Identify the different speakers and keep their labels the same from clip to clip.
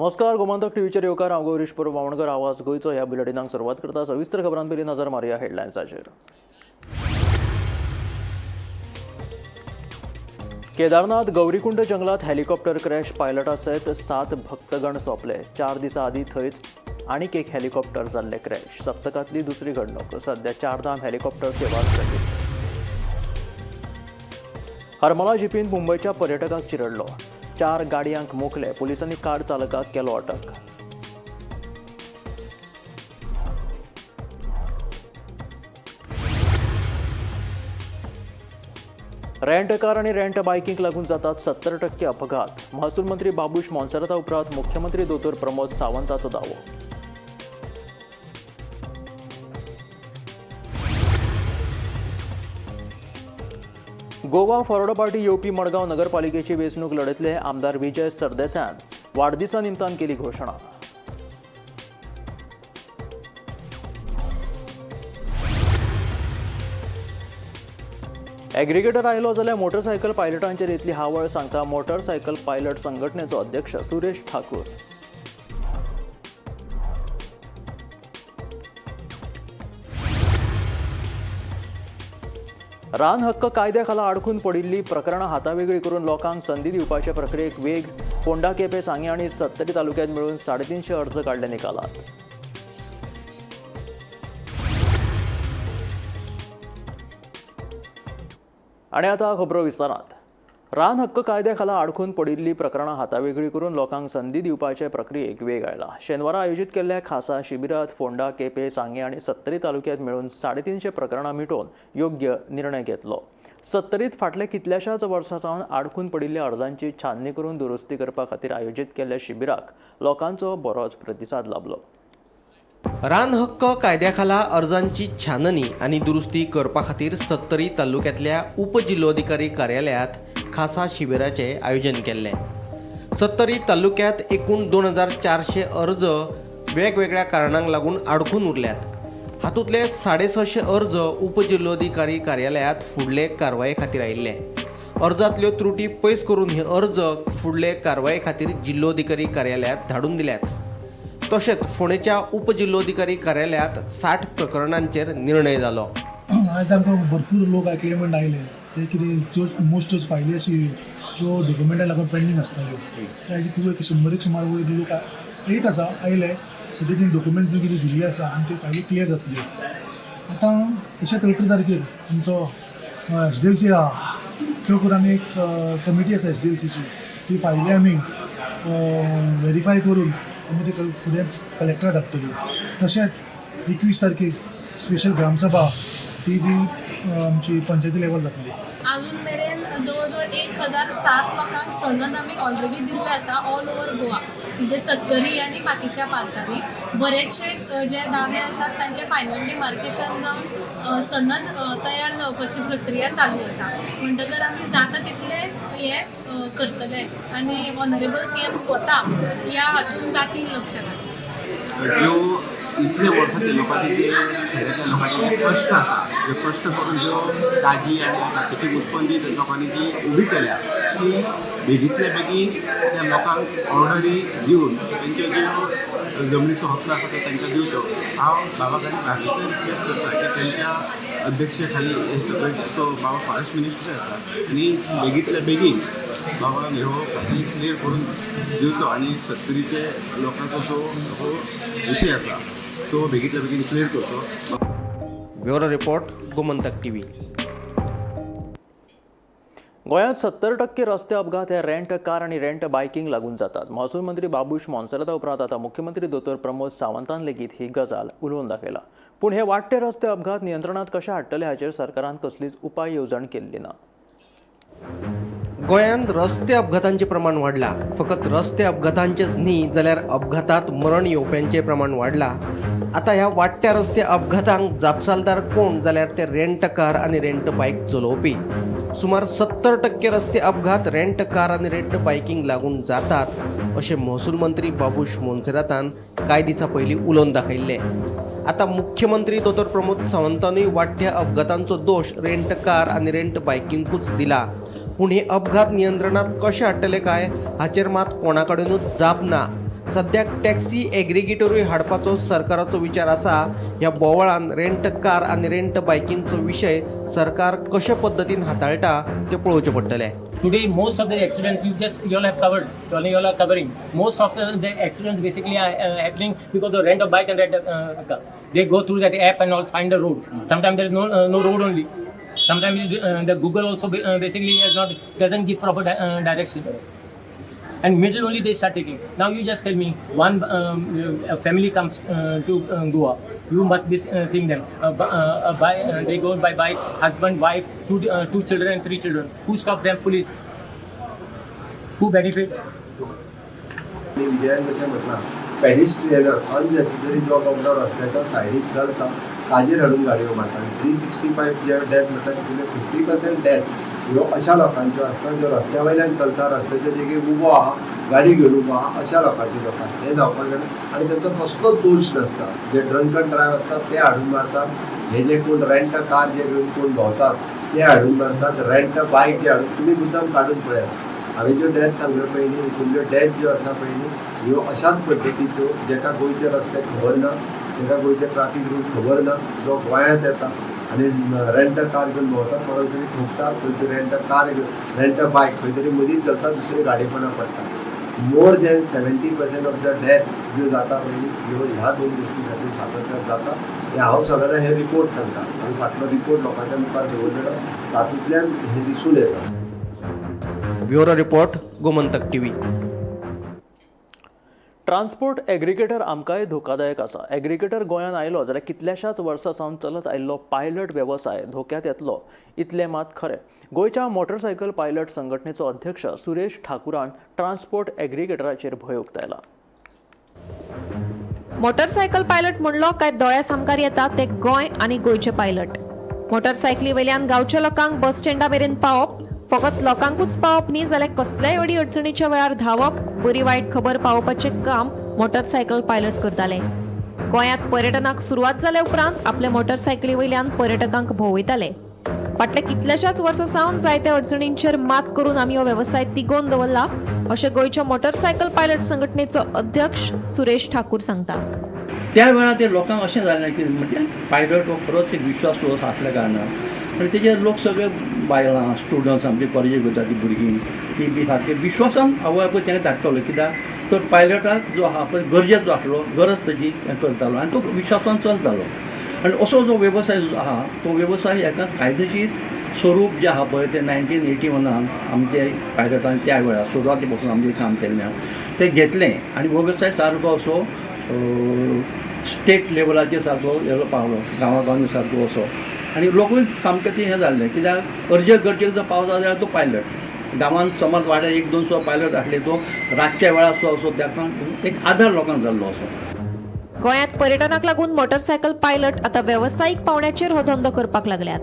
Speaker 1: नमस्कार, गोमंतक टीव्हीचेर येवकार. हांव गौरीश परब बामणकर. आवाज गोंयचो ह्या बुलेटिनाक सुरवात करता. सविस्तर खबरां पयलीं नजर मारया हेडलायन्साचेर. केदारनाथ गौरीकुंड जंगलात हेलिकॉप्टर क्रॅश, पायलटा सयत 7 भक्तगण सोंपले. 4 दिसां आदीं थंयच आनीक एक हेलिकॉप्टर जाल्लें क्रॅश. सप्तकांतली दुसरी घडणूक. सध्या चारधाम हेलिकॉप्टर सेवा स्थगीत. हरमला जिपीन मुंबयच्या पर्यटकाक चिरडलो, 4 गाडयांक मोखले. पुलिसांनी कार चालकाक केलो अटक. रेंट कार आनी रेंट बायकींक लागून जातात 70% अपघात. महसूल मंत्री बाबूश मोन्सेराता उपरांत मुख्यमंत्री दोतोर प्रमोद सावंताचो दावो. गोवा फॉरवर्ड पार्टी येवपी मडगांव नगरपालिकेची वेंचणूक लढयतले. आमदार विजय सरदेसायान वाडदिसा निमतान केली घोशणा. एग्रीगेटर आयलो जाल्यार मोटरसायकल पायलटांचेर येतली हावळ, सांगता मोटरसायकल पायलट संघटनेचो अध्यक्ष सुरेश ठाकूर. रान हक्क कायद्या खाला आडखून पडिल्ली प्रकरणां हातावेगळी करून लोकांक संदी दिवपाचे प्रक्रियेक वेग. फोंडा, केपें, सांगें आनी सत्तरी तालुक्यांत मेळून 350 अर्ज काडले निकालात. आनी आतां खबरो विस्तारांत. रान हक्क कायद्या खाला आडखून पडिल्ली प्रकरणां हातावेगळी करून लोकांक संदी दिवपाचे प्रक्रियेक वेग आयला. शेनवारा आयोजीत केल्ल्या खासा शिबिरांत फोंडा, केपें, सांगें आनी सत्तरी तालुक्यांत मेळून 350 प्रकरणां मिटोवन योग्य निर्णय घेतलो. सत्तरीत फाटल्या कितल्याशाच वर्सां सावन आडखून पडिल्ल्या अर्जांची छाननी करून दुरुस्ती करपा खातीर आयोजीत केल्ल्या शिबिराक लोकांचो बरोच प्रतिसाद लाबलो.
Speaker 2: रान हक्क कायद्याखाला अर्जांची छाननी आनी दुरुस्ती करपा खातीर सत्तरी तालुक्यांतल्या उपजिल्लोधिकारी कार्यालयांत खासा शिबिराचें आयोजन केल्लें. सत्तरी तालुक्यांत एकूण 2400 अर्ज वेगवेगळ्या कारणांक लागून आडखून उरल्यात. हातूंतले 650 अर्ज उपजिल्लोधिकारी कार्यालयांत फुडले कारवाये खातीर आयिल्ले. अर्जांतल्यो त्रुटी पयस करून हे अर्ज फुडले कारवाये खातीर जिल्लोधिकारी कार्यालयांत धाडून दिल्यात. तशेंच फोंडेच्या उपजिल्लोधिकारी कार्यालयांत 60 प्रकरणांचेर निर्णय जालो.
Speaker 3: आयज आमकां भरपूर लोक क्लेमंट आयले. ते कितें ज्यो मोस्ट फायली आशिल्ल्यो, ज्यो डॉक्युमेंटां लागून पेंडींग आसताल्यो, ते खूब एक 100 सुमार वयर लोक येयत आसा. आयले सद्या तेणी डॉक्युमेंट्स बी कितें दिल्ले आसा आनी त्यो फायली क्लियर जातल्यो. आतां तशेंच 18 तारखेर आमचो एच डी एल सी आहा. त्यो करून आमी एक कमिटी आसा एच डी एल सीची, ती फायली आमी वेरीफाय करून आमी ते फुडें कलेक्टराक धाडटल्यो. तशेंच 21 तारखेर स्पेशल ग्रामसभा ती बी आमची पंचायती लेवल जातली.
Speaker 4: अजून मेरेन जवळ जवळ 1007 लोकांक सनद आमी ऑलरेडी दिल्ले आसा ऑल ओवर गोवा, म्हणजे सत्तरी आनी बाकीच्या पार्टांनी. बरेचशे जे दावे आसात तांचे फायनल डिमार्केशन जावन सनद तयार जावपाची प्रक्रिया चालू आसा. म्हणटकर आमी जाता तितले हे करतले आनी ऑनरेबल सीएम स्वता ह्या हातून जातीन लक्ष घातलें.
Speaker 5: ज्यो इतले वर्सां ते लोकांचे जे खेड्यांतल्या लोकांचे जे कश्ट आसा, जे कश्ट करून ज्यो काजी आनी बाकीची उत्पन्न जी लोकांनी जी उबी केल्या ती बेगींतल्या बेगीन त्या लोकांक ऑर्डरी दिवन तेंच्यो ज्यो जमनीचो हक्क आसा तो तांकां दिवचो. हांव बाबा कडेन बाकीचे रिक्वेस्ट करता की तेंच्या अध्यक्ष खाली हे सगळे, तो बाबा फॉरेस्ट मिनिस्टर आसा आनी बेगींतल्या बेगीन बाबान ह्यो फायली क्लियर करून दिवचो आनी सत्तरीचे लोकांचो जो हो विशय आसा तो बेगींतल्या बेगीन क्लियर करचो.
Speaker 2: Bureau report, Gomantak TV.
Speaker 1: गोंयांत 70% रस्ते अपघात हे रेंट कार आनी रेंट बायकींक लागून जातात. महसूल मंत्री बाबूश मोन्सेराता उपरांत आतां मुख्यमंत्री दोतोर प्रमोद सावंतान लेगीत ही गजाल उलोवन दाखयला. पूण हे वाडटे रस्ते अपघात नियंत्रणांत कशे हाडटले हाचेर सरकारान कसलीच उपाय येवजण केल्ली ना.
Speaker 2: गोंयांत रस्ते अपघातांचें प्रमाण वाडलां. फकत रस्ते अपघातांचेच न्ही जाल्यार अपघातात मरण येवप्यांचें प्रमाण वाडलां. आतां ह्या वाडट्या रस्ते अपघातांक जापसालदार कोण जाल्यार ते रेंट कार आनी रेंट बायक चलोवपी. सुमार 70% रस्ते अपघात रेंट कार आनी रेंट बायकींक लागून जातात अशें महसूल मंत्री बाबूश मोन्सेरातान कांय दिसां पयलीं उलोवन दाखयल्लें. आतां मुख्यमंत्री दोतोर प्रमोद सावंतानूय वाडट्या अपघातांचो दोश रेंट कार आनी रेंट बायकिंकूच दिला. पूण हे अपघात नियंत्रणात कशे हाडटले काय हाचेर मात कोणा कडेनूच जाप ना. सद्याक टॅक्सी एग्रिगेटरूय हाडपाचो सरकाराचो विचार आसा. ह्या बोवाळान रेंट कार आनी रेंट बायकींचो विशय सरकार कशे पद्दतीन हाताळटा तें पळोवचें पडटलें.
Speaker 6: Today, most of the accidents you all have covered, you all are covering. Most of the accidents basically are happening because of rent a bike and rent a car. They go through that app and all find the road. Sometimes there is no road only. Sometimes the Google also basically has not doesn't give proper direction. And middle only they start taking. Now you just tell me, one a family comes to Goa. You must be seeing them. They go by bike, husband, wife, two children and three children. Who stops them? Police. Who benefits?
Speaker 7: आनी विजयान जशें म्हटलां, pedestrian unnecessary जो बाबडो रस्त्याच्या सायडीक चलता ताजेर हाडून गाडयो मारता. आनी 365 जे डेथ म्हणटा तितूंतले 50% डेथ ह्यो अशा लोकांच्यो आसता ज्यो रस्त्या वयल्यान चलता, रस्त्याच्या देगेक उबो आहा, गाडी घेवन उबो आहा, अशा लोकांच्यो लोकांक हें जावपाक जायना. आनी तांचो कसलोच दोश नासता. जे ड्रंकन ड्रायव आसतात ते हाडून मारतात, हे जे कोण रेंट कार जे घेवन कोण भोंवतात ते हाडून मारतात, रेंट बायक जे हाडून, तुमी मुद्दाम काडून पळयात. हांवें ज्यो डेथ सांगल्यो पळय न्ही, हितूंतल्यो डेथ ज्यो आसा पळय न्ही, ह्यो अशाच पद्दतीच्यो, जेका गोंयचे रस्ते खबर ना, जेका गोंयचे ट्राफीक रूल खबर ना, जो गोंयांत येता आनी रेंट कार घेवन भोंवता, कोणाक तरी ठोकता खंय तरी, रेंट कार घेवन, रेंट बायक खंय तरी मदींच चलता, दुसरे गाडये पोंदा पडटा. More than 70% of the death ज्यो जाता पळय न्ही, ह्यो ह्या दोन गोश्टी खातीर सातत्यान जाता. हें हांव सांगना, हे रिपोर्ट सांगता. आनी फाटलो रिपोर्ट लोकांच्या मुखार दवरलेलो, तातूंतल्यान हें दिसून येता.
Speaker 2: Bureau report, Gomantak TV.
Speaker 1: Transport aggregator आमकांय धोकादायक आसा. एग्रिगेटर गोंयांत आयलो जाल्यार कितल्याशाच वर्सां सावन चलत आयिल्लो पायलट वेवसाय धोक्यांत येतलो इतलें मात खरें. गोंयच्या मोटरसायकल पायलट संघटनेचो अध्यक्ष सुरेश ठाकूरान ट्रान्सपोर्ट एग्रिगेटराचेर भंय उक्तायला.
Speaker 8: मोटरसायकल पायलट म्हणलो काय दोळ्या सामकार येता ते गोंय आनी गोंयचे पायलट. मोटरसायकली वयल्यान गांवच्या लोकांक बस स्टँडा मेरेन पावप, फकत लोकांकूच पावप न्ही जाल्यार कसल्याय अडी अडचणीच्या वेळार धांवप, बरी वायट खबर पावोवपाचें काम मोटरसायकल पायलट करताले. गोंयांत पर्यटनाक सुरवात जाल्या उपरांत आपल्या मोटरसायकली वयल्यान पर्यटकांक भोंवयताले. फाटल्या कितल्याशाच वर्सां सावन जायत्या अडचणींचेर मात करून आमी हो वेवसाय तिगोवन दवरला, अशें गोंयच्या मोटरसायकल पायलट संघटनेचो अध्यक्ष सुरेश ठाकूर सांगता.
Speaker 9: त्या वेळार ते लोकांक अशें जालें की म्हणजे पायलट हो खरोच एक विश्वास सोर्स आसल्या कारणान आनी तेजेर लोक सगळे, बायलां, स्टुडंट्स, आमचे कॉलेजीक वयता ती भुरगीं, ती बी सारके विश्वासान आवय बापूय तांकां धाडटलो, कित्याक तर पायलटाक जो आहा पळय गरजेचो आसलो, गरज ताजी हें करतालो आनी तो विश्वासान चलतालो. आनी असो जो वेवसाय जो आहा तो वेवसाय हेका कायदेशीर स्वरूप जें आहा पळय तें 1981न आमचे पायलटान त्या वेळार सुरवाती पासून आमचें काम केल्लें आहा तें घेतलें आनी हो वेवसाय सारको असो स्टेट लेवलाचेर सारको येलो पावलो, गांवा गांवांनी सारको असो. आनी लोकूय सामके ते हें जाल्ले, कित्याक अर्जंट गरजेक जर पावता जाल्यार तो पायलट गांवांत समज वाड्यार एक दोन सुद्दां पायलट आसले, तो रातच्या वेळार सुद्दां असो ताका एक आदार लोकांक जाल्लो असो.
Speaker 8: गोंयांत पर्यटनाक लागून मोटरसायकल पायलट आतां वेवसायीक पावंड्याचेर हो धंदो करपाक लागल्यात.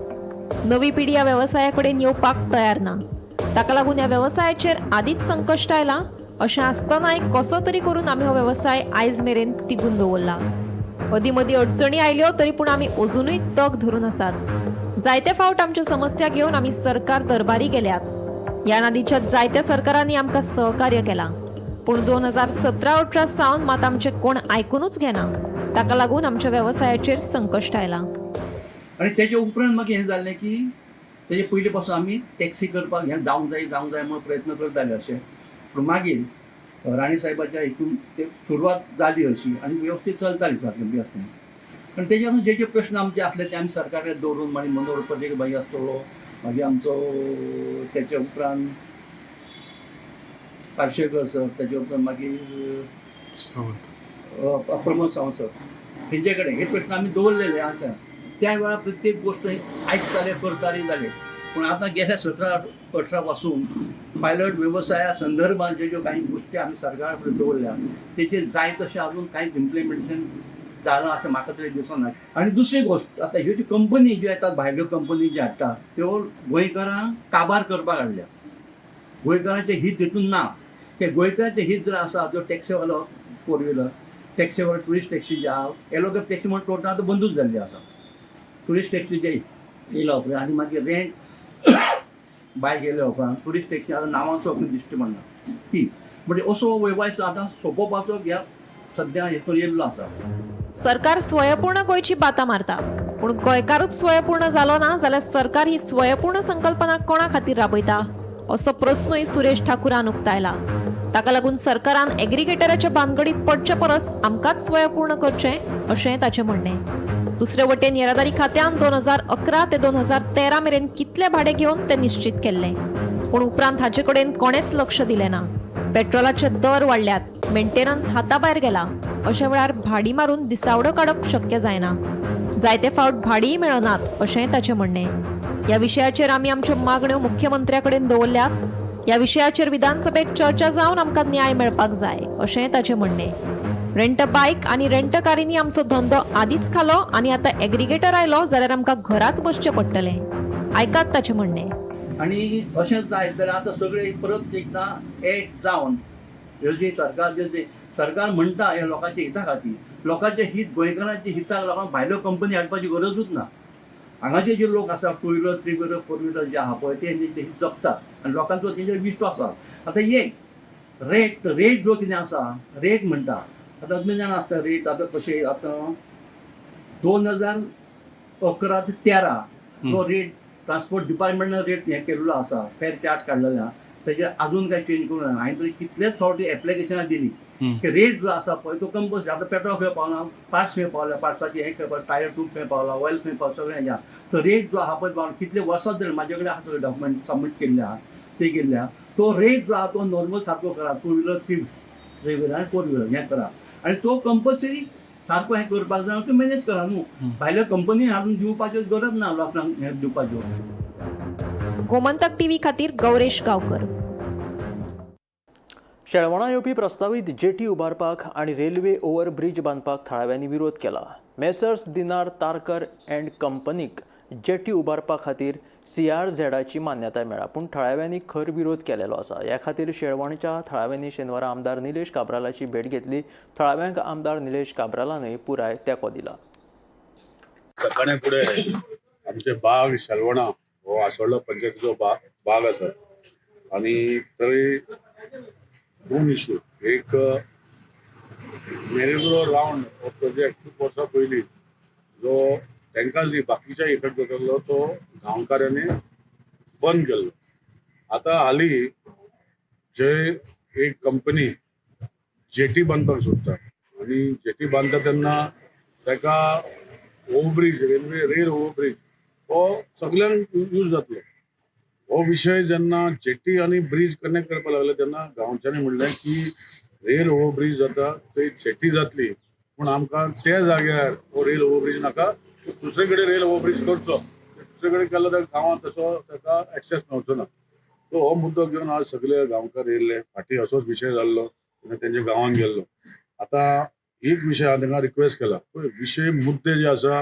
Speaker 8: नवी पिढी ह्या वेवसाया कडेन येवपाक तयार ना. ताका लागून ह्या वेवसायाचेर आदींच संकश्ट आयलां. अशें आसतनाय कसो तरी करून आमी हो वेवसाय आयज मेरेन तिगून दवरला. अदीं मदीं अडचणी आयल्यो तरी पूण आमी अजुनूय तग धरून आसात. जायते फावट आमच्यो समस्या घेवन आमी सरकार दरबारी गेल्यात. ह्या नादीच्या जायत्या सरकारांनी आमकां सहकार्य केलां, पूण 2017-18 सावन मात आमचें कोण आयकुनूच घेना. ताका लागून आमच्या वेवसायाचेर संकश्ट आयलां.
Speaker 9: आनी तेच्या उपरांत मागीर हें जालें की तेजे पयलीं पासून आमी टॅक्सी करपाक हें जावंक जाय, जावंक जाय म्हणून प्रयत्न करताले अशें. पूण मागीर राणी साहेबाच्या हितून ते सुरवात जाली अशी आनी वेवस्थीत चलताली सारकें बेस्ट. आनी तेजे जे जे प्रश्न आमचे आसले ते आमी सरकाराक दवरून, मागीर मनोहर पर्रीकर भाई आसतलो, मागीर आमचो तेच्या उपरांत पार्शेकर सर, तेच्या उपरांत मागीर प्रमोद सावंत सर, हेंचे कडेन हे प्रश्न आमी दवरलेले आसा. त्या वेळार प्रत्येक गोश्ट आयकताले, करताले, जाले. पूण आतां गेल्या 17-18 पासून पायलट वेवसाया संदर्भात ज्यो ज्यो काही गोश्टी आमी सरकारा फुडें दवरल्या तेचेर जाय तशें अजून कांयच इम्प्लिमेंटेशन जालां अशें म्हाका तरी दिसना. आनी दुसरी गोश्ट, आतां ह्यो ज्यो कंपनी ज्यो येतात, भायल्यो कंपनी ज्यो हाडटा त्यो गोंयकारांक काबार करपाक हाडल्या. गोंयकारांचें हीत तितून ना. ते गोंयकारांचें हीत जर आसा, जो टॅक्सीवालो, फोर व्हिलर टॅक्सीवालो, टुरिस्ट टॅक्सी जी आहा, येलो कॅब टॅक्सी म्हणून टोटल आतां बंदूच जाल्ली आसा. टुरिस्ट टॅक्सी जे येयल्या उपरांत आनी मागीर रेंट बायक येयल्या उपरांत टुरिस्ट टॅक्सी आतां नांवांचो दिश्टी पडना ती. म्हणजे असो वेवसाय आतां सोंपोवपाचो ह्या सद्या हेतून येयल्लो आसा.
Speaker 8: सरकार स्वयंपूर्ण गोंयची बाता मारता, पूण गोंयकारूच स्वयंपूर्ण जालो ना जाल्यार सरकार ही स्वयंपूर्ण संकल्पना कोणा खातीर राबयता असो प्रस्नूय सुरेश ठाकूरान उक्तायला. ताका लागून सरकारान एग्रीगेटराच्या भानगडीत पडचे परस आमकांच स्वयंपूर्ण करचें अशें ताचें म्हणणें. दुसरे वटेन येरादारी खात्यान 2011 ते 2013 मेरेन कितले भाडे घेवन ते निश्चित केल्ले, पूण उपरांत हाचे कडेन कोणेच लक्ष दिलें ना. पेट्रोलाचे दर वाडल्यात, मेंटेनन्स हाताभायर गेला, अशा वेळार भाडी मारून दिसावडो काडप शक्य जायना. जायते फावट भाडीय मेळनात अशेंय ताचें म्हणणें. ह्या विशयाचेर आमी आमच्यो मागण्यो मुख्यमंत्र्या कडेन दवरल्यात. ह्या विशयाचेर विधानसभेत चर्चा जावन आमकां न्याय मेळपाक जाय अशेंय ताचें म्हणणें. रेंट बायक आनी रेंटकारींनी आमचो धंदो आदींच खालो आनी आतां एग्रीगेटर आयलो जाल्यार आमकां घराच बसचें पडटलें. आयकात ताचें म्हणणें.
Speaker 9: आनी अशें जायत जाल्यार आतां सगळे परत एकदां एक जावन ह्यो जी सरकार जे सरकार म्हणटा हे लोकांच्या हिता खातीर, लोकांचे हित गोंयकारांच्या हिताक लोकांक भायल्यो कंपनी हाडपाची गरजूच ना. हांगाचे जे लोक आसा two wheeler three wheeler four wheeler जे आहा पळय ते तेंचे हित जपतात आनी लोकांचो तेंचेर विश्वास आसा. आतां एक रेट रेट जो कितें आसा रेट म्हणटा आतां तुमी जाणा आसता रेट आतां कशें आतां 2011 ते 13 तो रेट ट्रान्सपोर्ट डिपार्टमेंटान रेट हें केल्लो आसा, फेर चार्ट काडलेलो आहा, तेजेर आजून कांय चेंज करूंक ना. हांवें तरी कितलेच फावटी एप्लिकेशनां दिली की रेट जो आसा पळय तो कंपल्सरी. आतां पेट्रोल खंय पावला, पार्ट्स खंय पावल्या, पार्ट्साचे हें खंय पावला, टायर ट्यूब खंय पावला, ऑयल खंय पावला, सगळें हें आहा. तो रेट जो आहा पळय पावला कितले वर्सां जाली म्हाजे कडेन आहा सगळे डॉक्युमेंट सबमीट केल्ले आहा ते केल्ले आहा. तो रेट जो आहा तो नॉर्मल सारको करा, टू व्हिलर थ्री व्हिलर आनी फोर व्हिलर हें करा आनी तो कंपल्सरी सारको हें करपाक जाय, तो मॅनेज करा न्हू. भायल्या कंपनी हाडून दिवपाच्यो गरज ना लोकांक हें दिवपाच्यो.
Speaker 8: गोमंतक टीव्ही खातीर गौरेश गावकर.
Speaker 1: शेळवणा येवपी प्रस्तावीत जेटी उबारपाक आनी रेल्वे ओव्हरब्रीज बांदपाक थळाव्यांनी विरोध केला. मेसर्स दिनार तारकर अँड कंपनीक जेटी उबारपा खातीर सीआरझेडाची मान्यताय मेळ्ळा, पूण थळाव्यांनी खर विरोध केलेलो आसा. ह्या खातीर शेळवणच्या थळाव्यांनी शेनवारा आमदार निलेश काब्रालाची भेट घेतली. थळाव्यांक आमदार निलेश काब्रालानय पुराय तेंको दिला.
Speaker 10: सकाळी फुडें आमचे बाग शेलवणा हो आसोळ्ळा पंचायतीचो बाग आसा आनी थंय दोन इशू, एक मेरीग्रो रावंड हो प्रोजेक्ट खूब वर्सां पयलीं जो तांकांच न्ही बाकीच्या इफेक्ट जातालो तो गांवकारांनी बंद केल्लो. आतां हालीं जे एक कंपनी जेटी बांदपाक सोदता आनी जेटी बांदता तेन्ना ताका ओवरब्रीज रेल्वे रेल ओवरब्रीज हो सगल्यांक यूज जातलो. हो विशय जेन्ना जेटी आनी ब्रीज कनेक्ट करपाक लागले तेन्ना गांवच्यांनी म्हणलें की रेल ओवरब्रीज जाता थंय जेटी जातली, पूण आमकां त्या जाग्यार हो रेल ओवरब्रीज नाका, दुसरे कडेन रेल ओवरब्रीज करचो. दुसरे कडेन केलो जाल्यार गांवांत तसो ताका एक्सेस मेळचो ना. सो हो मुद्दो घेवन आज सगळे गांवकार येयल्ले. फाटीं असोच विशय जाल्लो तेन्ना तेंच्या गांवांत गेल्लो. आतां एक विशय हांवें तांकां रिक्वेस्ट केला, पळय विशय मुद्दे जे आसा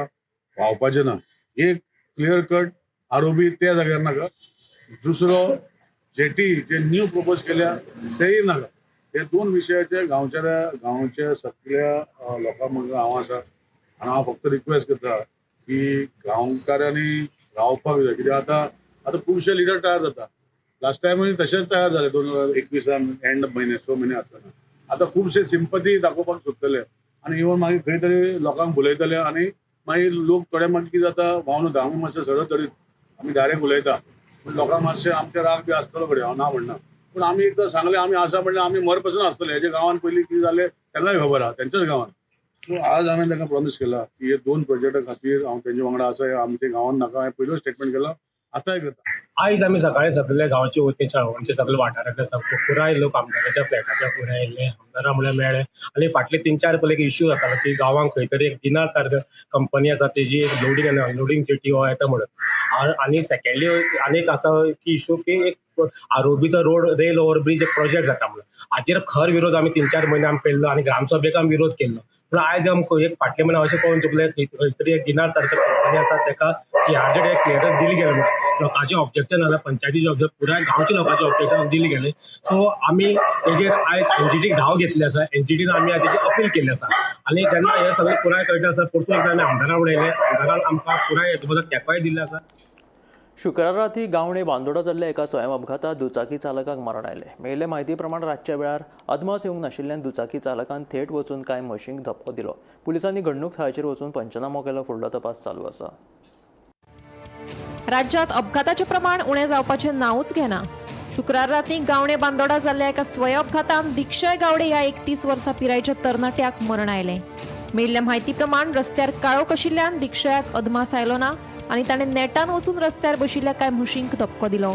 Speaker 10: व्हांवपाचे ना. एक क्लियर कट आरोपी त्या जाग्यार नाका, दुसरो जेटी जे न्यू प्रपोज केल्या तेय नाका. हे दोन विशयाचे गांवच्या सगळ्या लोकां मुखार हांव आसा आनी हांव फक्त रिक्वेस्ट करता की गांवकारांनी रावपाक जाय. कित्याक आतां आतां खुबशे लिडर तयार जाता. लास्ट टायमूय तशेंच तयार जाले 2021 एंड म्हयने 6 म्हयने आसतना. आतां खुबशे सिंपती दाखोवपाक सोदतले आनी इवन मागीर खंय तरी लोकांक भुलयतले आनी मागीर लोक थोडे मागीर कितें जाता व्हांवन वता. आमी मातशे सरळ तरीत आमी डायरेक्ट उलयता, पूण लोकांक मातशें आमचे राग बी आसतलो घडये, हांव ना म्हणना, पूण आमी एकदां सांगलें आमी आसा म्हणल्यार आमी मरपासून आसतले. हेजे गांवान पयलीं कितें जालें तांकांय खबर आहा, तेंच्याच गांवान. सो आज हांवें तांकां प्रॉमीस केला की हे दोन प्रोजेक्टा खातीर हांव तेंच्या वांगडा आसा. आमच्या गांवान नाका हांवें पयलोच स्टेटमेंट केला, आतांय करता.
Speaker 11: आयज आमी सकाळी सगळे गांवचे वतीन शेळवणचे सगळे वाठारांतले सगळे पुराय लोक आमदाराच्या फ्लॅटाच्या फुडें आयिल्ले, आमदारा म्हळ्यार मेळ्ळे आनी फाटले 3-4 पयले एक इश्यू जातालो की गांवांक खंय तरी एक दिनार तारकर कंपनी आसा तेजी एक लोडींग आनी अनलोडींग जेटी हो येता म्हणून. आनी सेकेंडली आनी एक आसा की इश्यू की एक आरोबीचो रोड रेल ओवरब्रीज एक प्रोजेक्ट जाता म्हणून हाचेर खर विरोध आमी 3-4 म्हयने आमी केल्लो आनी ग्रामसभेक आमी विरोध केल्लो. पूण आयज आमकां एक फाटले म्हयने अशें कळून चुकलें खंय तरी एक दिनार तारकर कंपनी आसा ताका सीआरझेड एक क्लियरन्स दिली गेलें म्हणून लोकांचें ऑब्जेक्शन जालें, पंचायतीचें ऑब्जेक्शन, पुराय गांवच्या लोकांचें ऑब्जेक्शन दिलें गेलें. सो आमी तेजेर आयज एनजीटीक धांव घेतली आसा, एनजीटीन आमी तेजी अपील केल्ली आसा आनी जेन्ना हें सगळें पुराय कळटा आसा परतून एकदां आमी आमदारा उडयलें, आमदारान आमकां पुराय हेजे बद्दल तेंकोय दिल्लो आसा.
Speaker 1: शुक्रारा राती गावणे बांदोडा जाल्ल्या एका स्वयं अपघातात दुचाकी चालकाक मरण आयलें. मेळिल्ले म्हायती प्रमाण रातच्या वेळार अदमास येवंक नाशिल्ल्यान दुचाकी चालकान थेट वचून कांय म्हशींक धपको दिलो. पुलिसांनी घडणूक थळाचेर वचून पंचनामो केलो. फुडलो तपास चालू आसा.
Speaker 8: राज्यात अपघाताचें प्रमाण उणें जावपाचें नांवूच घेना. शुक्रार राती गावणे बांदोडा जाल्ल्या एका स्वयं अपघातान दीक्षय गावडे ह्या 31 वर्सां पिरायेच्या तरणाट्याक मरण आयलें. मेळिल्ल्या म्हायती प्रमाण रस्त्यार काळोख आशिल्ल्यान दीक्षयाक अदमास आयलो ना आनी ताणें नेटान वचून रस्त्यार बशिल्ल्या कांय म्हशींक धपको दिलो.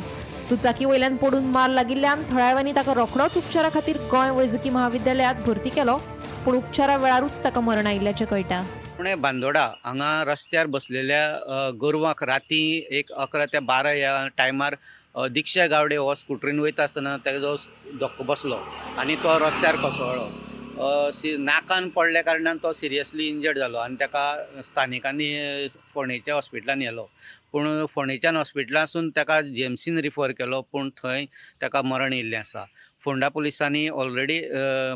Speaker 8: दुचाकी वयल्यान पडून मार लागिल्ल्यान थळाव्यांनी ताका रोखडोच उपचारा खातीर गोंय वैजकी महाविद्यालयांत भरती केलो, पूण उपचारा वेळारूच ताका मरण आयिल्ल्याचें कळटा.
Speaker 12: पुणे बांदोडा हांगा रस्त्यार बसलेल्या गोरवांक राती एक 11 ते 12 ह्या टायमार दीक्षा गावडे हो स्कुटरीन वयता आसतना तेजो धक्को बसलो आनी तो रस्त्यार कोसळ्ळो. नाकान पडल्या कारणान तो सिरियसली इंजर्ड जालो आनी ताका स्थानिकांनी फोंडेच्या हॉस्पिटलान व्हेलो. पूण फोंडेच्यान हॉस्पिटलांसून ताका जीएमसीन रिफर केलो, पूण थंय ताका मरण येयल्लें आसा. फोंडा पुलिसांनी ऑलरेडी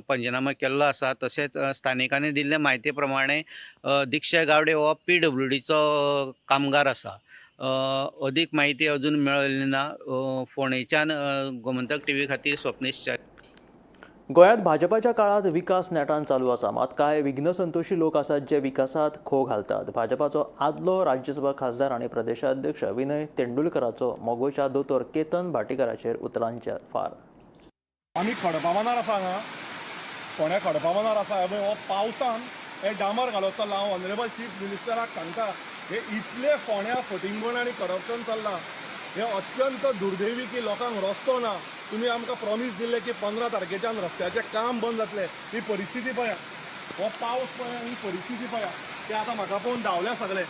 Speaker 12: पंचनामा केल्लो आसा. तशेंच स्थानिकांनी दिल्ले म्हायती प्रमाणे दीक्षा गावडे हो PWDचो कामगार आसा. अदीक म्हायती अजून मेळिल्ली ना. फोंडेच्यान गोमंतक टीव्ही खातीर स्वप्नेश च्यारी.
Speaker 1: गोंयांत भाजपाच्या काळांत विकास नेटान चालू आसा, मात कांय विघ्नसंतोशी लोक आसात जे विकासात खो घालतात. भाजपाचो आदलो राज्यसभा खासदार आनी प्रदेशाध्यक्ष विनय तेंडुलकराचो मगोच्या दोतोर केतन भाटीकाराचेर उतरांचे फार.
Speaker 13: आमी खडपाबांदार आसा, हांगा फोंड्या खडपाबांदार आसा. हे हो पावसान हे डांबर घालप चल्ला. हांव ऑनरेबल चीफ मिनिस्टराक सांगता, हे इतले फोंड्या फटिंगपण आनी करप्शन चल्लां, हे अत्यंत दुर्दैवी की लोकांक रस्तो ना. तुमी आमकां प्रॉमीस दिल्लें की 15 तारखेच्यान रस्त्याचें काम बंद जातलें. ही परिस्थिती पळया, हो पावस पळया, ही परिस्थिती पळया. ते आतां म्हाका पळोवन धांवल्या सगळे.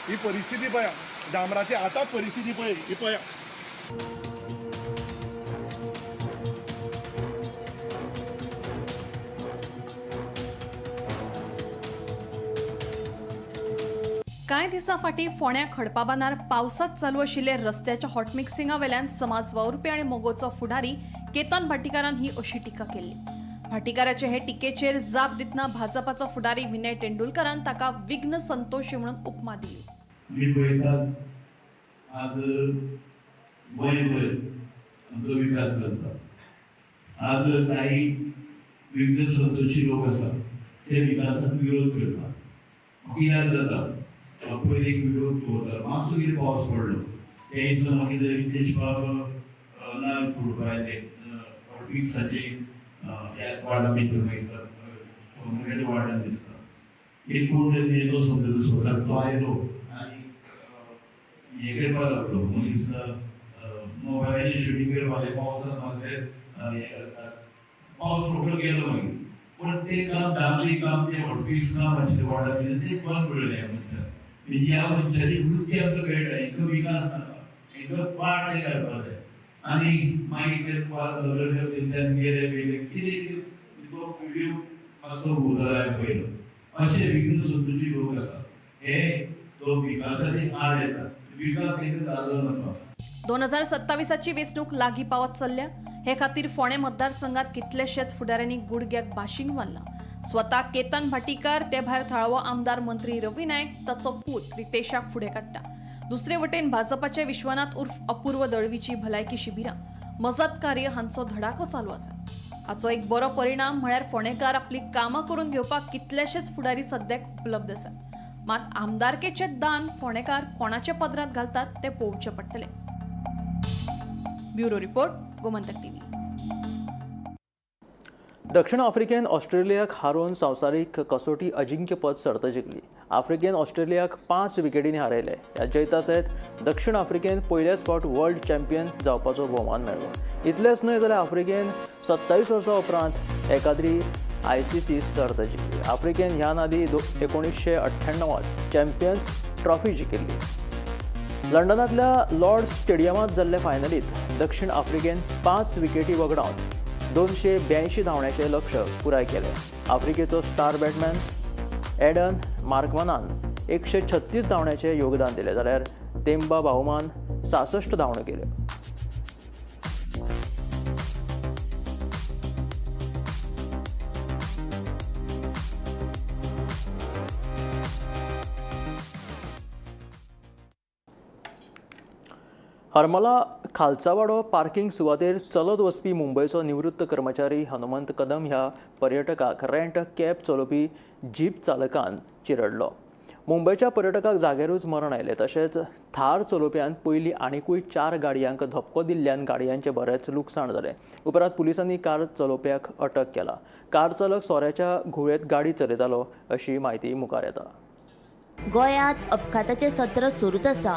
Speaker 13: ही परिस्थिती पळया, डांबराची आतांच परिस्थिती पळय, ही पळया.
Speaker 14: कांय दिसां फाटीं फोंड्या खडपाबांदार पावसांत चालू आशिल्ले रस्त्याच्या हॉटमिक्सिंगा वेल्यान समाज वावुरपी आनी मगोचो फुडारी केतन भाटीकारान ही अशी टिका केल्ली. भाटीकाराचे हे टिकेचेर जाप दितना भाजपाचो फुडारी विनय तेंडुलकरान ताका विघ्न संतोषी म्हणून उपमा दिली.
Speaker 15: आमी पळयतात आज गोंयभर आमचो विकास चलता. आज काही विघ्न संतोषी लोक आसात ते विकासाक विरोध करतात. म्हाका याद जाता पयलीं एक व्हिडिओ दवरतालो, मातसो कितें पावस पडलो त्या दिसा मागीर रितेश बाब नाल्ल फोडपा आयले हॉटमिक्साचे ह्या वार्डा भितर, मागीर सोमनाकाच्या वार्डान दिसता एक कोण तरी येयलो समजता स्वताक, तो आयलो आनी हें करपाक लागलो. मागीर दिसता मोबायलाचेर शुटींग करपाक लागले, पावसान मागीर हें करतात, पावस रोखडो गेलो मागीर. पूण तें काम डांबरी काम, तें हॉटमिक्स काम आशिल्लें वार्डा भितर, तें बंद पडलें ह्या मनशाक. म्हणजे ह्या मनशाची वृत्ती आमकां कळटा, हेंकां विकास नाका, हेंकां पाड ते काडपाक जाय. आनी मागीर ते नगर गेले गेले कितें तो व्हिडियो मातसो घुंवतालो हांवें पळयलो. अशे विघ्न संतोषी लोक आसा, हे तो विकासाचे आड येता, विकास हेंकां जालो नाका.
Speaker 14: 2027ची वेंचणूक लागीं पावत चल्ल्या. हे खातीर फोंडें मतदारसंघात कितलेशेच फुडाऱ्यांनी गुडघ्याक बाशींग बांदलां. स्वता केतन भाटीकार, ते भायर थळावो आमदार मंत्री रवी नायक ताचो पूत रितेशाक फुडें काडटा. दुसरे वटेन भाजपाचे विश्वनाथ उर्फ अपूर्व दळवीची भलायकी शिबिरां, मजत कार्य हांचो धडाको चालू आसा. हाचो एक बरो परिणाम म्हळ्यार फोंडेकार आपली कामां करून घेवपाक कितलेशेच फुडारी सद्याक उपलब्ध आसात. मात आमदारकेचे दान फोंडेकार कोणाच्या पदरांत घालतात तें पळोवचें पडटलें. Bureau report, Gomantak TV.
Speaker 1: दक्षिण आफ्रिकेन ऑस्ट्रेलियाक हारोवन संवसारीक कसोटी अजिंक्यपद सर्त जिखली. आफ्रिकेन ऑस्ट्रेलियाक 5 विकेटींनी हारयले. ह्या जैता सयत दक्षिण आफ्रिकेन पयल्याच फावट वर्ल्ड चॅम्पियन जावपाचो भोवमान मेळ्ळो. इतलेंच न्हय जाल्यार आफ्रिकेन 27 वर्सां उपरांत एकाद्री ICC सर्त जिखली. आफ्रिकेन ह्यान आदीं 1998 चॅम्पियन्स ट्रॉफी जिखिल्ली. लंडनांतल्या लॉर्ड स्टेडियमांत जाल्ले फायनलींत दक्षिण आफ्रिकेन 5 विकेटी वगडावन 282 धांवण्याचें लक्ष पुराय केलें. आफ्रिकेचो स्टार बॅट्समॅन एडन मार्कमनान 136 धांवण्याचें योगदान दिलें, जाल्यार तेम्बा बाहुमान 66 धांवण्यो केल्यो. हरमला खालचावाडो पार्किंग सुवातेर चलत वचपी मुंबयचो निवृत्त कर्मचारी हनुमंत कदम ह्या पर्यटकाक रेंट कॅब चलोवपी जीप चालकान चिरडलो. मुंबयच्या पर्यटकाक जाग्यारूच मरण आयलें. तशेंच थार चलोवप्यान पयलीं आनिकूय 4 गाडयांक धपको दिल्ल्यान गाडयांचें बरेंच लुकसाण जालें. उपरांत पुलिसांनी कार चलोवप्याक अटक केला. कार चालक सोऱ्याच्या घुंवळेंत गाडी चलयतालो अशी म्हायती मुखार येता.
Speaker 16: गोंयांत अपघाताचें सत्र सुरूच आसा.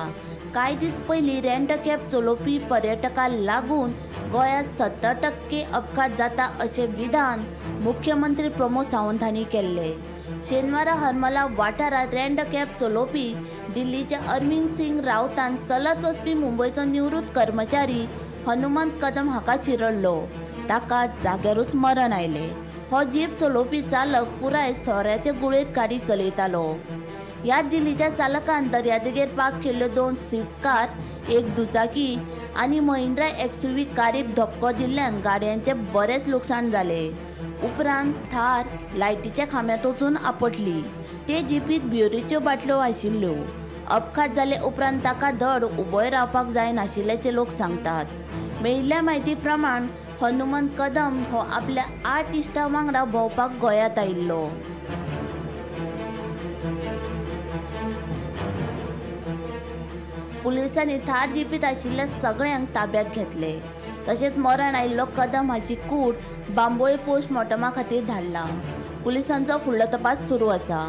Speaker 16: कांय दीस पयलीं रेंट कॅब चलोवपी पर्यटकांक लागून गोंयांत 70% अपघात जाता अशें विधान मुख्यमंत्री प्रमोद सावंत हांणी केल्लें. शेनवारा हरमला वाठारांत रेंट कॅब चलोवपी दिल्लीच्या अरविंद सिंग राऊतान चलत वचपी मुंबयचो निवृत्त कर्मचारी हनुमंत कदम हाका चिरडलो. ताका जाग्यारूच मरण आयलें. हो जीप चलोवपी चालक पुराय सोऱ्याचे गुळेंत गाडी चलयतालो. ह्या दिल्लीच्या चालकान दर्यादेगेर पार्क केल्ल्यो 2 स्विफ्ट कार, 1 दुचाकी आनी महिंद्रा XUV कारीक धपको दिल्ल्यान गाडयांचें बरेंच लुकसाण जालें. उपरांत थार लायटीच्या खांब्यांत वचून आपटली. ते जिपीत बियरीच्यो बाटल्यो आशिल्ल्यो. अपघात जाले उपरांत ताका धड उबोय रावपाक जायनाशिल्ल्याचें लोक सांगतात. मेळिल्ल्या म्हायती प्रमाण हनुमंत कदम हो आपल्या 8 इश्टां वांगडा भोंवपाक गोंयांत आयिल्लो. पुलिसांनी थार जिपीत आशिल्ल्या सगळ्यांक ताब्यात घेतले. तशेंच मरण आयिल्लो कदम हाची कूड बांबोळे पोस्टमॉर्टमा खातीर धाडला. पुलिसांचो फुडलो तपास सुरू आसा.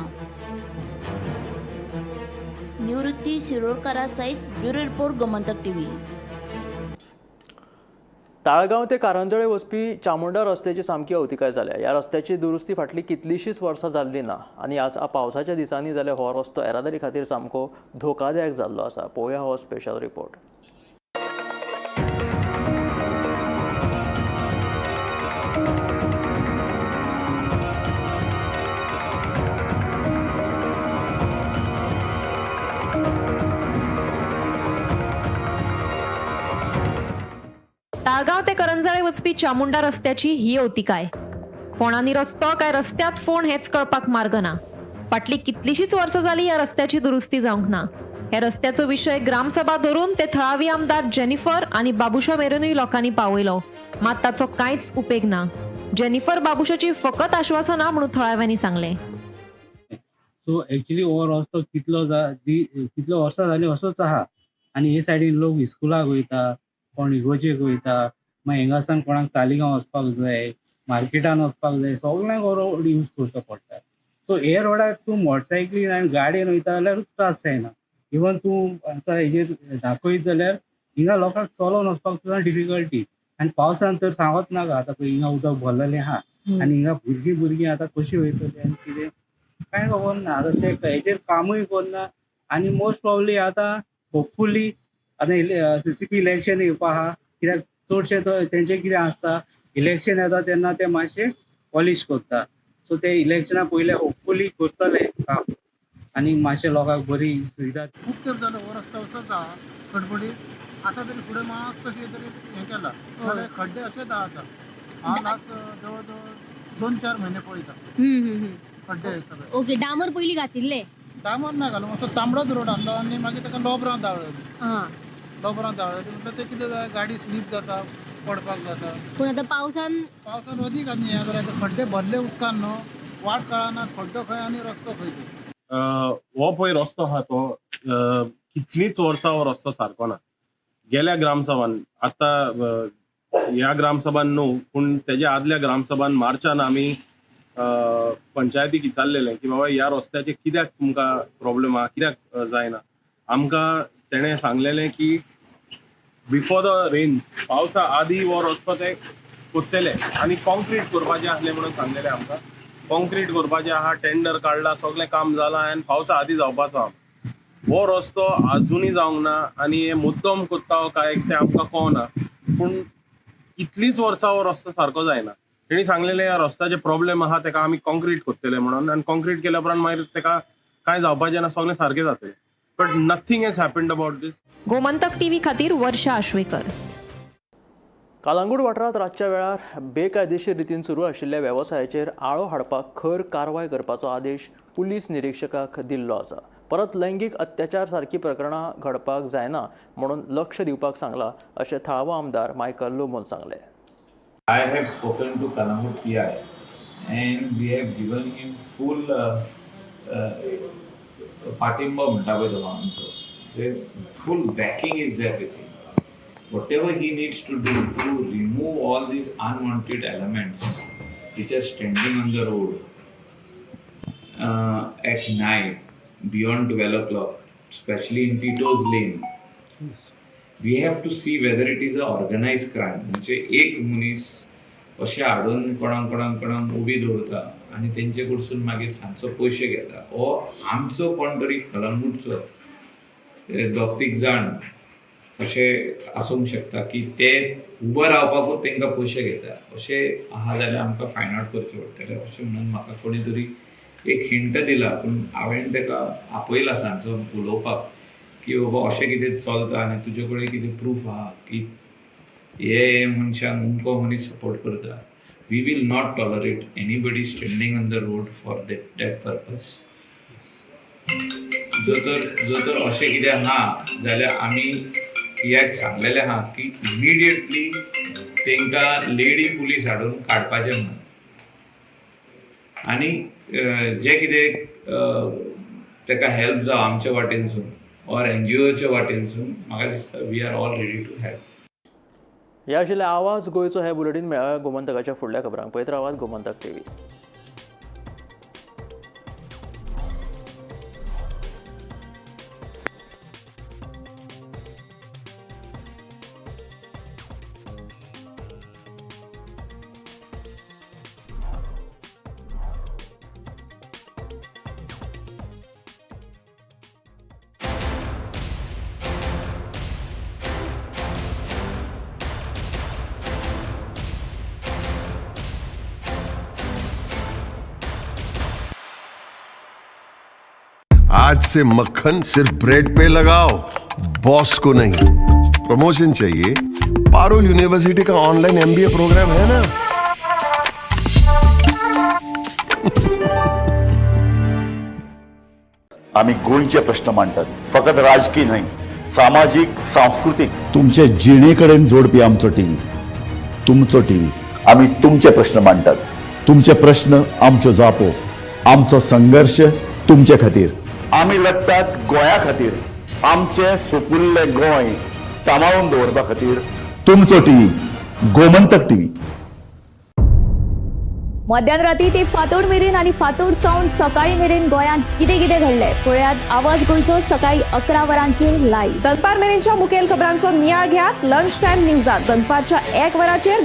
Speaker 16: निवृत्ती शिरोडकरा सयत bureau report, Gomantak TV.
Speaker 1: Taleigao ते कारंजळे वचपी चामुंडा रस्त्याची सामकी अवतिकाय जाल्या. ह्या रस्त्याची दुरुस्ती फाटली कितलीशीच वर्सां जाल्ली ना आनी आज पावसाच्या दिसांनी जाल्यार हो रस्तो येरादारी खातीर सामको धोकादायक जाल्लो आसा. पळोवया हो स्पेशल रिपोर्ट.
Speaker 8: ताळगांव ते करंजाळे वचपी चामुंडा रस्त्याची ही अवतिकाय. फोणांनी रस्तो काय रस्त्यात फोण हेच कळपाक मार्ग ना. फाटली कितलीशीच वर्सां जाली ह्या रस्त्याची दुरुस्ती जावंक ना. ह्या रस्त्याचो विशय ग्रामसभा धरून ते थळावी आमदार जेनिफर आनी बाबुशा मेरेनूय लोकांनी पावयलो, मात ताचो कांयच उपेग ना. जेनिफर बाबुशाची फकत आश्वासनां म्हणून थळाव्यांनी सांगलें.
Speaker 17: सो एक्चुअली हो रस्तो कितलो वर्सां जाली असोच आहा आनी हे सायडीन लोक इस्कुलाक वयता, कोण इगोजेक वयता, मागीर हिंगासान कोणाक तालिगांव वचपाक जाय, मार्केटान वचपाक जाय, सगळ्यांक हो रोड यूज करचो पडटा. सो हे रोडार तूं मोटरसायकलीन आनी गाडयेन वयता जाल्यारूच त्रास जायना. इवन तूं आतां हेजेर दाखयत जाल्यार हिंगा लोकांक चलोन वचपाक सुद्दां डिफिकल्टी. आनी पावसान तर सांगत नाका, आतां पळय हिंगा उदक भरलेलें आहा आनी हिंगा भुरगीं आतां कशीं वयतलीं आनी कितें कांय खबर ना. आतां ते हेजेर कामूय करना आनी मोस्ट प्रोबेबली आतां होपफुली आतां CCP election येवपा आहा, कित्याक चडशे तेंचे कितें आसता इलेक्शन येता तेन्ना ते मातशे पॉलिश करता. सो ते इलेक्शना पयले होपफुली करतले काम आनी मातशे लोकांक बरी सुविधा.
Speaker 18: खूब तेंप जालो हो रस्तो असोच आहा खडबडीत. आतां तरी फुडें मातसो कितें तरी हें केलां, जाल्यार खड्डे अशेच आहा आतां. हांव लास्ट जवळ जवळ 2-4 म्हयने पळयता खड्डे सगळे.
Speaker 4: ओके, डांबर पयलीं घातिल्ले?
Speaker 18: डांबर ना घालूं, मातसो तांबडोच रोड हाडलो आनी मागीर ताका लोबरां दाळ्ळी. लोबरां दाळ्ळी म्हणल्यार ते कितें जाता, गाडी स्लीप जाता, पडपाक जाता.
Speaker 4: पूण आतां पावसान
Speaker 18: पावसान अदीक आनी हें जाता, खड्डे भरले उदकान न्हू, वाट कळना खड्डो खंय आनी रस्तो खंय.
Speaker 19: हो पळय रस्तो आहा तो कितलींच वर्सां हो रस्तो सारको ना. गेल्या ग्रामसभान, आतां ह्या ग्रामसभान न्हू पूण तेज्या आदल्या ग्रामसभान मार्चान आमी पंचायतीक विचारलेलें की बाबा ह्या रस्त्याचेर कित्याक तुमकां प्रॉब्लम आहा, कित्याक जायना. आमकां तेणें सांगलेलें की बिफोर the rains, पावसा आदी हो रस्तो ते कोत्तले आनी कॉन्क्रीट करपाचें आसलें म्हणून सांगलेलें आमकां. कॉन्क्रीट करपाचें आहा, टेंडर काडला, सगळें काम जालां आनी पावसा आदी जावपाचो आहा. हो रस्तो आजुनूय जावंक ना आनी हे मुद्दम कोत्ता काय तें आमकां कळना, पूण कितलींच वर्सां हो रस्तो सारको जायना. तेणी सांगलेलें ह्या रस्त्याचे प्रॉब्लेम आहा तेका आमी कॉन्क्रीट कोत्तले म्हणून, आनी कॉन्क्रीट केल्या उपरांत मागीर तेका कांय जावपाचें ना, सगळें सारकें जातलें. But nothing has happened about this.
Speaker 8: Gomantak TV खातीर वर्षा आश्वेकर.
Speaker 1: कालांगूट वाठारांत रातच्या वेळार बेकायदेशीर रितीन सुरू आशिल्ल्या वेवसायाचेर आळो हाडपाक खर कारवाय करपाचो आदेश पुलीस निरीक्षकाक दिल्लो आसा. परत लैंगीक अत्याचार सारकी प्रकरणां घडपाक जायना म्हणून लक्ष दिवपाक सांगलां अशें थळावो आमदार मायकल लोबोन सांगलें.
Speaker 20: I have spoken to Calangute PI and we have given him full पाठिंबो म्हणटा पळय तो आमचो, full backing is there with him. Whatever he needs to do to remove all these unwanted elements which are standing on the road at night beyond 12 o'clock, especially in Tito's Lane.
Speaker 3: Yes.
Speaker 20: We have to see whether it is a organized crime. म्हणजे एक मनीस अशें हाडून कोणाक कोणाक कोणाक उबी दवरता आनी तेंचे कडसून मागीर सांजचो पयशे घेता, हो आमचो कोण तरी कलंगूटचो दोग तीग जाण अशें आसूंक शकता की ते उबो रावपाकूच तांकां पयशे घेता, अशें आहा जाल्यार आमकां फायंड आवट करचें पडटलें अशें म्हणून म्हाका कोणी तरी एक हिंट दिला. पूण हांवें ताका आपयला सांजचो उलोवपाक की बाबा अशें कितें चलता आनी तुजे कडेन कितें प्रूफ आहा की हे मनशांक अमको मनीस सपोर्ट करता. We will not tolerate anybody standing on the road for that purpose. जर तर अशें कितें आहा जाल्यार आमी पीआयक सांगलेलें आहा की इमिडिएटली तांकां लेडी पुलीस हाडून काडपाचें म्हणून, आनी जे कितें ताका हेल्प जावं आमच्या वाटेनसून ऑर एनजीओच्या वाटेनसून, म्हाका दिसता we are all ready to help.
Speaker 1: ह्या आशिल्लें आवाज गोंयचो हें बुलेटीन. मेळ्ळा गोमंतकाच्या फुडल्या खबरांक. पळयत रावात गोमंतक टीव्ही.
Speaker 21: आज से मक्खन सिर्फ ब्रेड पे लगाओ, बॉस को नहीं. प्रमोशन चाहिए? पारुल यूनिवर्सिटी का ऑनलाइन एमबीए प्रोग्राम है ना.
Speaker 22: आम्ही गोंयचे प्रश्न मांडटात, फकत राजकीय न्हय, सामाजीक, सांस्कृतीक, तुमचे जिणे कडेन जोडपी आमचो टीव्ही, तुमचो टीव्ही. आमी तुमचे प्रश्न मांडटात, तुमचे प्रश्न आमच्यो जापो, आमचो संघर्श तुमचे खातीर. आमी लढटात गोंया खातीर, आमचें सुपुल्लें गोंय सांबाळून दवरपा खातीर. तुमचो टीव्ही, गोमंतक टीव्ही.
Speaker 23: मध्यान राती ते फांतोड मेरेन आनी फांतोड सावन सकाळी मेरेन गोंयांत कितें कितें घडलें पळयात आवाज गोंयचो सकाळी 11 वरांचेर लायव्ह.
Speaker 8: दनपार मेरेनच्या मुखेल खबरांचो नियाळ घेयात लंच टायम न्यूजात दनपारच्या 1 वराचेर.